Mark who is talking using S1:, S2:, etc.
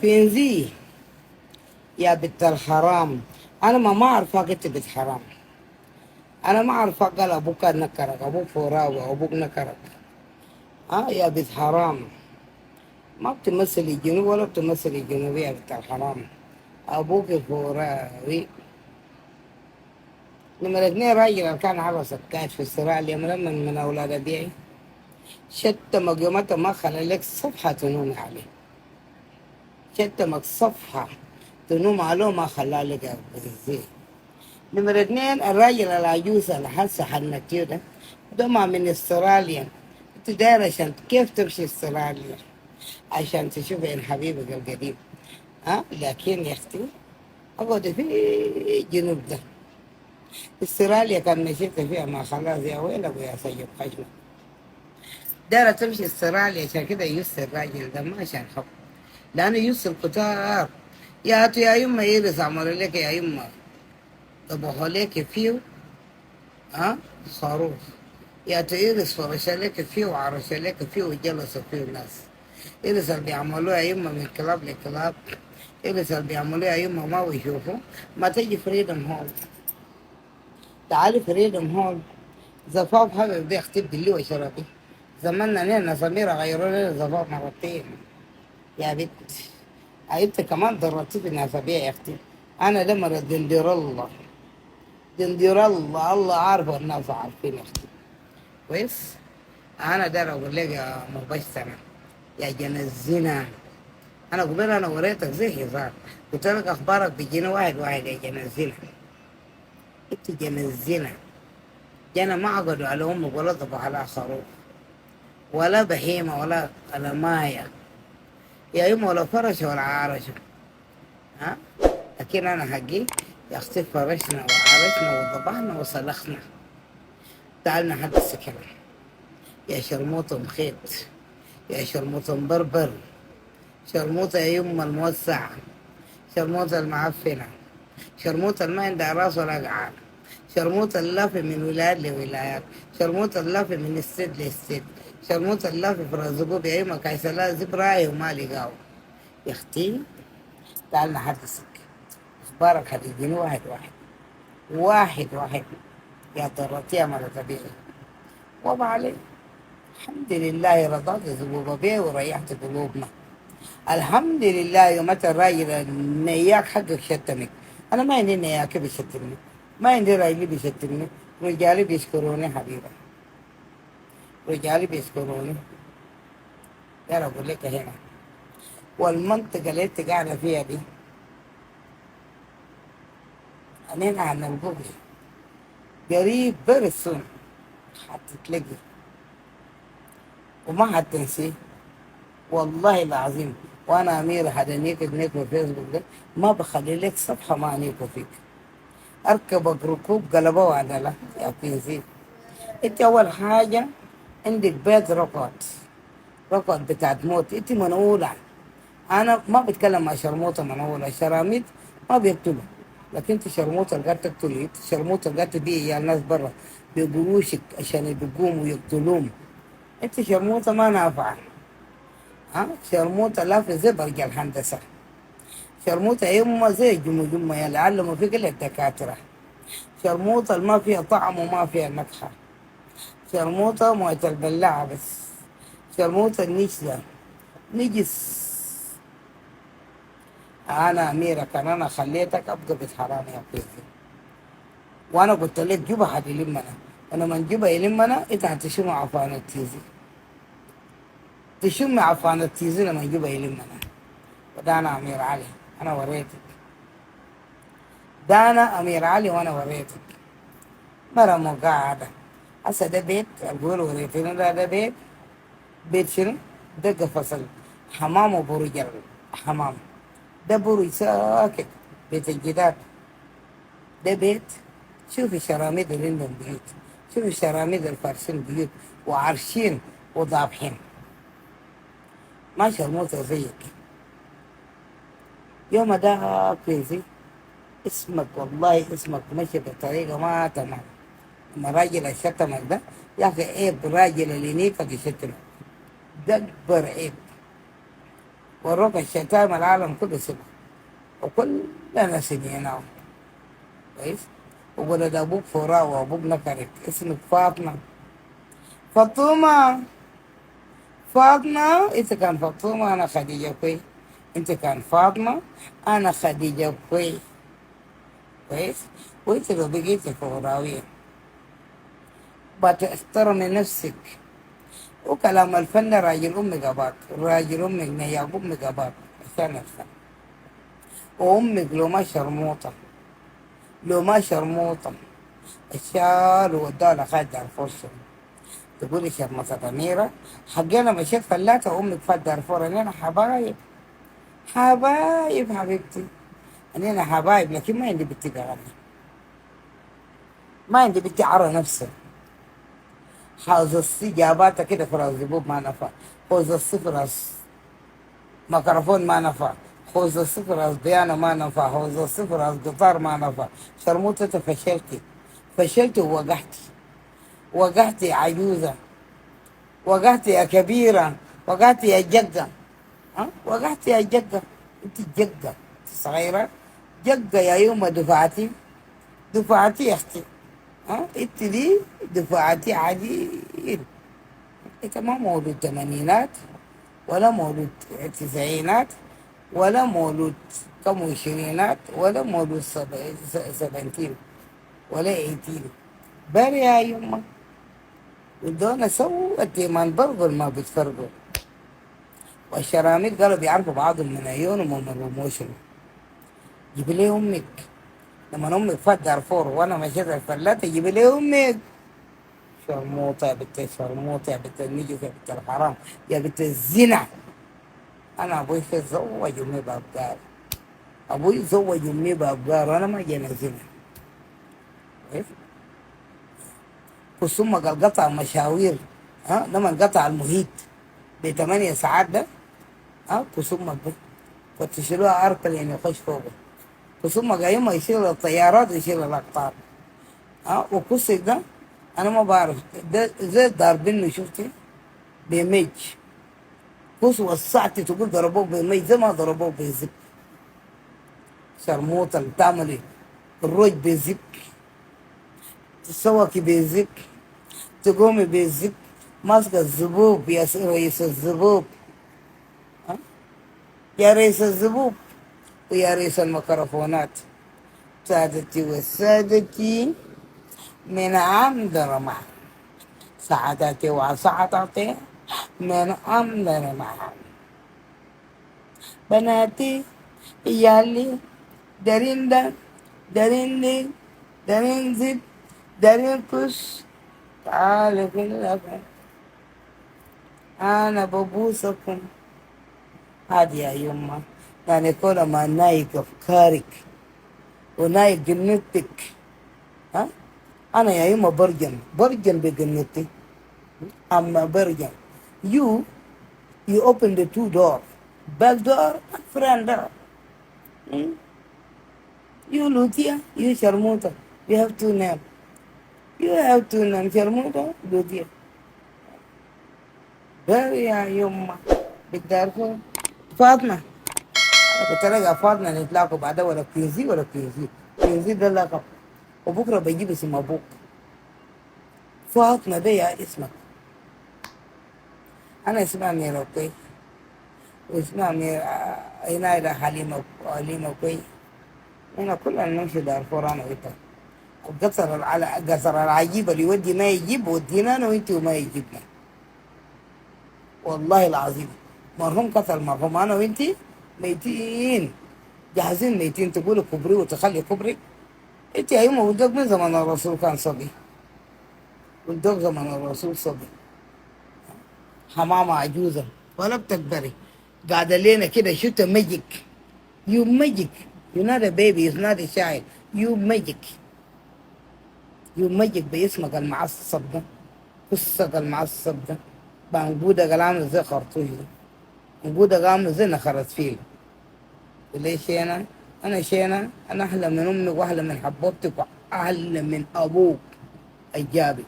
S1: كوينزي يا بنت الحرام، انا ما عارفاك انت بنت حرام. انا ما عارفاك، قال ابوك نكرك، ابوك فوراوي ابوك نكرك. يا بنت حرام، ما بتمثل الجنوب ولا بتمثل الجنوبية يا بنت الحرام، ابوك فوراوي. نمرة 2 راجل اللي كان عرسك قاعد في استراليا من اولاد ابيعي، شتمك يومتها ما خلى لك صفحة تنوم عليه، شتمك صفحة تنوم عليه ما خلى لك يا بنزين. نمرة 2 الراجل العجوز اللي حاسة حنكتيو ده ما من استراليا، انت داير عشان كيف تمشي استراليا؟ عشان تشوف عين حبيبك القديم. لكن يا اختي اقعد في الجنوب ده، استراليا كان مشيت فيها ما خلاص يا ويلك ويا سيد خشمك. دايرة تمشي استراليا عشان كده يوسف الراجل ده ما عشان حب، لأنه يوسف كتار يا يا يما يرس عملوا لك يا يما ذبحوا لك فيه خروف، يا تيرس فرش لك فيه وعرش لك فيه وجلسوا فيه الناس. إرس اللي بيعملوها يا يما من club ل club، إرس اللي بيعملوها يا يما ما بيشوفوا. ما تجي Freedom Hall، تعالي Freedom Hall، زفاف حبيب دي اختي باللي وشربي زماننا نحن سميرة غيروا لنا زفاف مرتين يا بنت. انت كمان ضربتي في النسبية يا اختي. انا ده مرة دندير الله، دندير الله، الله عارفه الناس عارفين يا اختي. كويس؟ انا داير اقول لك يا مبشرة يا جنى الزنا، انا قبل انا وريتك زي هزار، قلت لك اخبارك بيجيني واحد واحد يا جنى الزنا. انت جنى الزنا، جنى ما عقدوا على امك ولا ذبحوا على خروف ولا بهيمة ولا ماية يا يما ولا فرش ولا عرشة. ها؟ لكن أنا حقي يا أختي فرشنا وعرشنا وذبحنا وسلخنا. تعالنا حد السكن يا شرموطة مخيط، يا شرموطة مبربر، شرموطة يا يما الموسعة، شرموطة المعفنة، شرموطة ما عندها راس ولا قعار، شرموطة اللافة من ولايات لولايات، شرموطة اللافة من state ل state، شرموطة اللافة في رزقوب يا يما كايسة زبراي وما لقاو. يا اختي تعالنا حدثك اخبارك هتجيني واحد واحد واحد واحد يا ضرتي يا مرة طبيعي. وما علي، الحمد لله رضعت ذبوب بيه وريحت قلوبنا الحمد لله. يوم الراجل نياك حقك شتمك، انا ما عندي نياك بيشتمني، ما عندي راجلي بيشتمني، رجالي بيشكروني حبيبي، رجالي بيشكروني. يا رب اقول لك هنا والمنطقة اللي انت قاعدة فيها دي أنا عن الجوجل قريب برسون حتتلقي وما حتنسي والله العظيم. وانا امير حدنيك نيك في فيسبوك ده ما بخلي لك صفحة ما انيكو فيك، اركبك ركوب قلبه وعدله يا كوينزي. انت اول حاجة عندك بيت ركود، ركود بتاعت موت، انت منقوله. انا ما بتكلم مع شرموطه منقوله، الشراميط ما بيقتلوا، لكن انت شرموطه اللي قاعد تقتلي، انت شرموطه اللي قاعد تبيعي يا الناس برا بقروشك عشان يدقوهم ويقتلوهم. انت شرموطه ما نافعة. ها شرموطه لافه زي برج الهندسة، شرموطه يما زي جمجمه يا علموا فيك الا الدكاترة، شرموطه ما فيها طعم وما فيها نكهة، شرموطه مويه البلاعة بس، شرموطه النجسة نجس. انا اميره كان انا خليتك ابقى بيت حرام يا بيتي، وانا قلت لك جوبا حتلمنا، وانا من جوبا يلمنا انت حتشم عفان التيزي، تشم عفان التيزي لما جوبا يلمنا. وده انا امير علي، انا وريتك، ده انا امير علي وانا وريتك. مرة مقعدة هسه ده بيت القول وريتني ده بيت، بيت شنو؟ ده قفص الحمام وبرج الحمام، ده برج ساكت بيت الجداد، ده بيت. شوفي الشراميط اللي عندهم بيوت، شوفي الشراميط الفارسين بيوت وعرشين وضابحين، ما شرموطة زيك. يوم ده كويسي اسمك والله اسمك مشي بطريقة ما تمام. لما راجل الشتمك ده يا أخي عيب، راجل اللي نيفك يشتمك ده أكبر عيب. وروك الشتائم العالم كله سمع وكلنا سمعناه. كويس. وولد أبوك فراء وأبوك نكرك اسمك فاطمة. فاطمة فاطمة، أنت كان فاطمة أنا خديجة كوي. أنت كان فاطمة أنا خديجة كوي. كويس. وأنت لو بقيتي فوراوية بتحترمي نفسك. وكلام الفن راجل أمك أباك، راجل أمك نياق أمك أباك عشان الفن. وأمك لو ما شرموطة، لو ما شرموطة الشال ووداها لغاية دارفور شنو؟ تقولي شرمطة أميرة حقنا مشيت فلاتة وأمك فات دارفور. أنا حبايب حبايب حبيبتي، أنا حبايب، لكن ما عندي بنتي بغني، ما عندي بنتي عرى نفسها. حوز السي جاباتها كده في راس زبوب ما نفع، حوز السي في راس ميكروفون ما نفع، خوز الصفر راس بيانو ما نفع، خوز الصفر راس قطار ما نفع. شرموطة انت فشلتي، فشلتي ووقعتي، وقعتي يا عجوزة، وقعتي يا كبيرة، وقعتي يا جدة، ها؟ وقعتي يا جدة، انت جدة انت صغيرة جدة يا يوم دفعتي، دفعتي يا اختي، ها؟ انت دي دفعتي عديل. انت ما مولود ثمانينات ولا مولود تسعينات ولا مولود كم وعشرينات ولا مولود 17 ولا 18. بري يا يما ودونا سووا التيمان برضو ما بيتفرقوا. والشراميط قالوا بيعرفوا بعضهم من عيونهم ومن رموشهم. جيب لي امك لما امك فات دارفور وانا مشيت الفلاتة، جيب لي امك. شرموطة يا بنت شرموطة يا بنت النجس يا بنت الحرام يا بنت الزنا. انا ابوي تزوج امي بابقار، ابوي زوج امي بابقار، انا ما جينا زنا. كيف؟ ثم قال قطع مشاوير، ها؟ لما قطع المحيط ب8 ساعات ده، ها؟ كسومك ده فتشيلوها اركل يعني يخش فوقه. كسومك يوم يشيل الطيارات ويشيل الاقطار، ها؟ وكسك ده انا ما بعرف ده زي ضاربينه، شفتي بميج كوس وسعتي تقول ضربوك بميج زي ما ضربوك بزب. شرموطة اللي بتعملي الروج بزب، تسوكي بزب، تقومي بزب، ماسكة الزبوب يا رئيس الزبوب، ها؟ يا رئيس الزبوب ويا رئيس الميكروفونات. سادتي وسادتي من عمد رمح، سعادتي وسعادتي من عمد رمح، بناتي يالي دريندا دريندي درينزب درينكس، تعالوا كلكم أنا ببوسكم. هادي يا يما يعني كل ما نايق أفكارك ونايق جنتك، ها؟ أنا يا يما برجم برجم بجنتي، أما برجم you open the two door, back door and front door. You Lutia, you Sharmuta, you have two names. You have two names, Sharmuta, Lutia. بري يا يما بالدارفور فاطمة. أنا قلت لك يا فاطمة نتلاقوا بعدها ولا كنزي ولا كنزي، كنزي ده لقب، وبكرة بجيب اسم أبوك. فاطمة ده يا اسمك. أنا اسمها أميرة كوي، واسمها أميرة هنا إلى حليمة، حليمة كوي. هنا كلنا نمشي دارفور أنا وأنت. القصر القصر العجيب اللي يودي ما يجيب ودينا أنا وأنت وما يجيبنا. والله العظيم مرحوم قتل مرحوم، أنا وأنت ميتين جاهزين ميتين. تقولي كبري وتخلي كبري. أنت يا يما ولدك من زمان الرسول كان صبي، ولدك زمان الرسول صبي، حمامة عجوزة ولا بتكبري، قاعدة لينا كده. شفت magic، you magic, you not a baby, you not a child, you magic, you magic باسمك المعصب ده، قصك المعصب ده، بانجودك العامل زي خرطوش ده، وجودك عامل زي نخرة فيل. وليه شينة؟ أنا شينة؟ أنا أحلى من أمك وأحلى من حبوبتك وأحلى من أبوك الجابك.